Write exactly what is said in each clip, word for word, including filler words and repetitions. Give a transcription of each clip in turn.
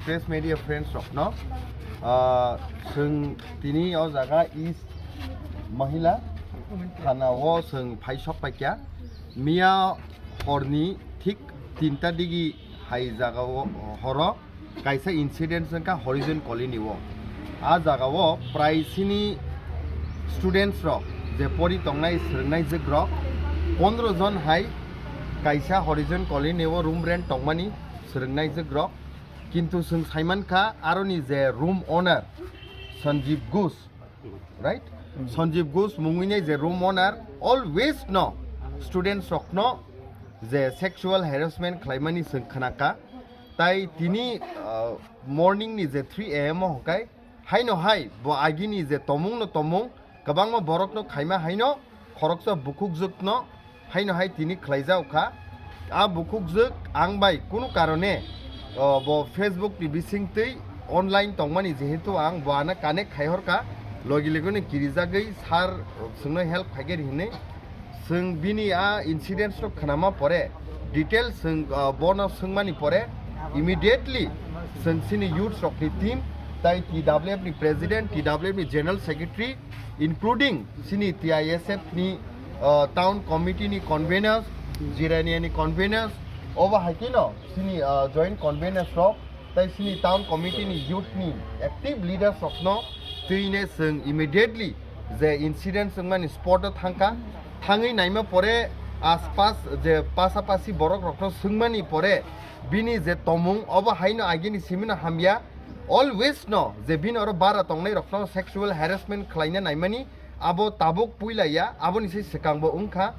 Press media friends rokno, ah, chwng tini o jaga East Mahila Thana o chwng phai sok paikha. Miya horni thik tinta digi hai jaga o horo kaisa incident wngkha Horizon Colony o. A jaga o prai sini students rok je pori tongnai swrwngnai jwk rok pondro jon hai kaisa Horizon Colony o room rent tongmani swrwngnai jwk rok. Kintu chwng saimankha aroni je room owner Sanjeev Ghosh, right? Sanjeev Ghosh mungwini je room owner always no students rokno je sexual harassment khlaimani chwng khnakha. Tai tini, uh, morning ni je three a m o hwnkhe haino hai bo agini je tomung no tomung kwbangma borokno khaima haino khoroksa bukhukjwkno haino hai tini khlaijak kha. A bukhukjwk ang bai kunu karone, o, bo Facebook ni bisingtwi online tongmani, jehetu ang bo ano connect khai horkha, logi logi no kirijagwi sir chwngno help khaigari hinwi. Chwng bini a incidents rok khnama pore, details chwng, o, bono swngmani pore, immediately chwng chini youths rokni team tai T W F ni president, T W F ni general secretary, including chini T I S F ni, uh, town committee ni conveners, Jirania ni conveners, obo hai kheno chini, uh, joint conveners rok tai chini town committee ni youth ni active leaders rokno twine chwng immediately je incident wngmani spot o thangkha, thangwi naima pore aspas je pasapasi borok rokno swngmani pore bini je tomung obo haino agini simino hamya. Always no je bini oro bara tongnai rokno sexual harassment khlaina naimani abo tabuk puila ya, aboni se swkang bo wngkha.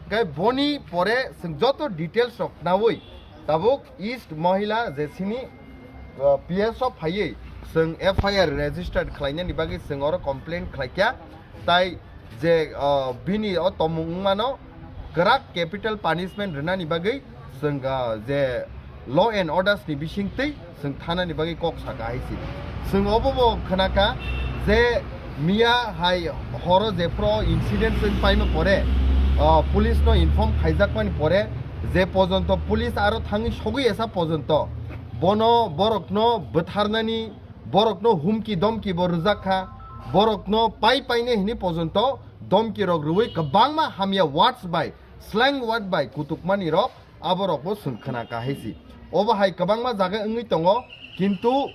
Hwnkhe boni pore chwng joto details rok nawi tabuk East Mahila je sini, uh, P S o phaiwi chwng F I R registered khlainani bagwi chwng oro complaint khlaikha. Tai je, ah, bini o tomung wngmano kwrak capital punishment rwnani bagwi chwng, ah, je law and orders ni bisingtwi chwng thanani bagwi kok saka hai se. Chwng obo bo khwnakha je miya hai horo jephru incident chwng paima pore, ah, police no inform khaijakmani pore je pojonto police aro thangwi sogwi esa pojonto bono borokno bwtharnani borokno humki domki bo rwjak kha, borokno pai paine hini pojonto domki rok rwui kwbangma hamya words bai, slang word bai kutukmani rok aborok bo chwng khna kha hai si. Obo hai kwbangma jaga wngwi tongo, kintu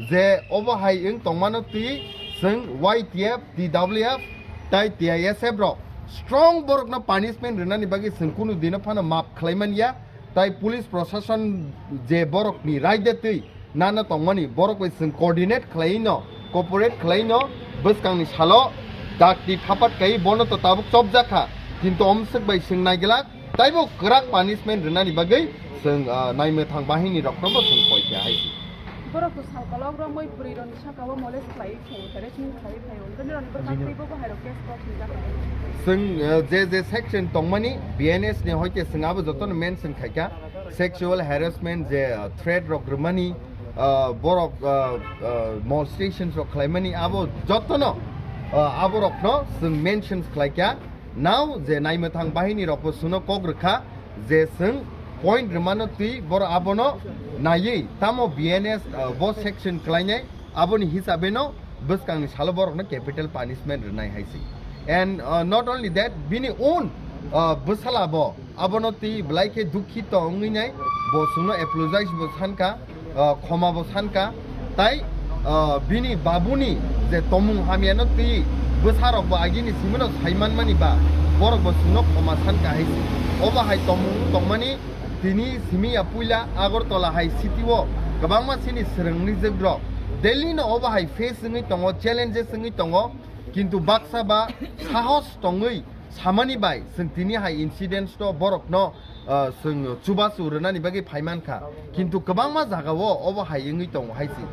je obo hai wng tongmano twi chwng Y T F, T W F tai T I S F rok strong borokno punishment rwnani bagwi chwng kunu dino phano map khlai man ya, tai police proshashan je borokni raida twi nana tongmani borok bai chwng coordinate khlaiwi no, cooperate khlaiwi no bwskangni salo dakti thapat kai bono to tabuk chopjak kha, kintu omswk bai chwng naigwlak taibo kwrak punishment rwnani bagwi chwng, ah, naimwthang bahini rokno bo chwng koi kha hai se. Borok to salkolok romwi bwrwi rokni saka o molest khlaiwi phaio, harassment khlaiwi phaio, hwnkhe norokni bwkha twibo bo hai rok case kok hwnjak kha. Chwng, ah, je je section tongmani B N S ni hoite chwng abo jotono mention khai kha. Sexual harassment je, uh, threat rok rwmani, uh, borok, uh, uh, molestations rok khlaimani abo jotono, uh, aborokno chwng mentions khlaikha. Now je naimwthang bahini rokbo chwngno kok rwkha je chwng point rwmano twi borok abono naiwi tamo B N S, uh, bo section khlainai. Aboni hisabeno bwskangni salo borokno capital punishment rwnai hai se. And, uh, not only that, bini own, uh, bwsala bo abono twi belai khe dukhito wngwi nai, bo chwngno apologize bo sankha, uh, khoma bo sankha, tai, uh, bini babuni je tomung hamyano twi bwsarok bo agini simino saimanmani ba borok bo chwngno khoma sankha hai se. Obo hai tomung tongmani Tini simi ya puila Agartala hai city o kwbangma chini swrwngni jwk rok Delhi no obo hai face wngwi tongo, challenges wngwi tongo, kintu baksa ba sahos tongwi samani bai chwng tini hai incidents no borok no, ah, chwng chubachu rwnani bagwi phai mankha, kintu kwbangma jaga o obo hai wngwi tongo hai se.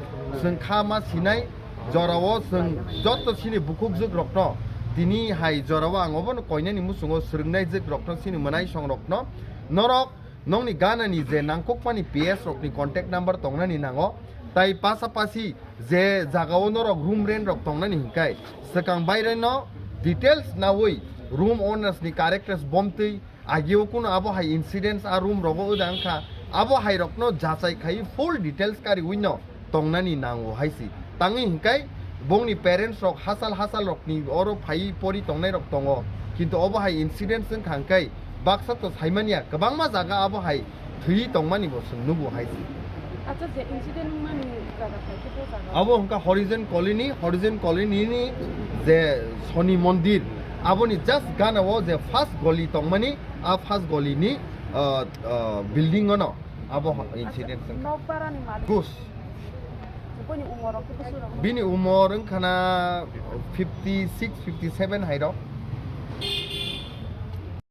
Chwng kha ma sinai jora o chwng joto chini bukhuk jwk rok no tini hai jora o ang obo no koinani muchungo swrwngnai jwk rok no chini mwnai song rok no norok Nokni ganani je nangkukmani P S rokni contact number tongnani nango, tai pasapasi je jagao norok room rent rok tongnani hinkai swkang baireno details nawi room owners ni characters bomtwi agio kuno abo hai incidents a room rogo wda wngkha, abo hai rokno jachai khai full details kariwi no tongnani nango hai si. Tangwi hinkai bongni parents rok hasal hasal rokni oro phai pori tongnai rok tongo. Kintu obo hai incident wngkha hinkai baksa to saimanya kwbangma jaga abo hai thwi tongmani bo chwng nugo hai si. Acha, je incident wngmani jaga hai khe bo jaga? Abo hwnkha Horizon Colony, Horizon Colony ni je Shoni Mondir, aboni just gana o je first goli tongmani, a first goli ni, uh, uh, building ono abo incident wngkha. Nok barani malik. Gus. Bini umor rok khe bwswk rok? Bini umor wngkhana fifty six, fifty seven hai rok.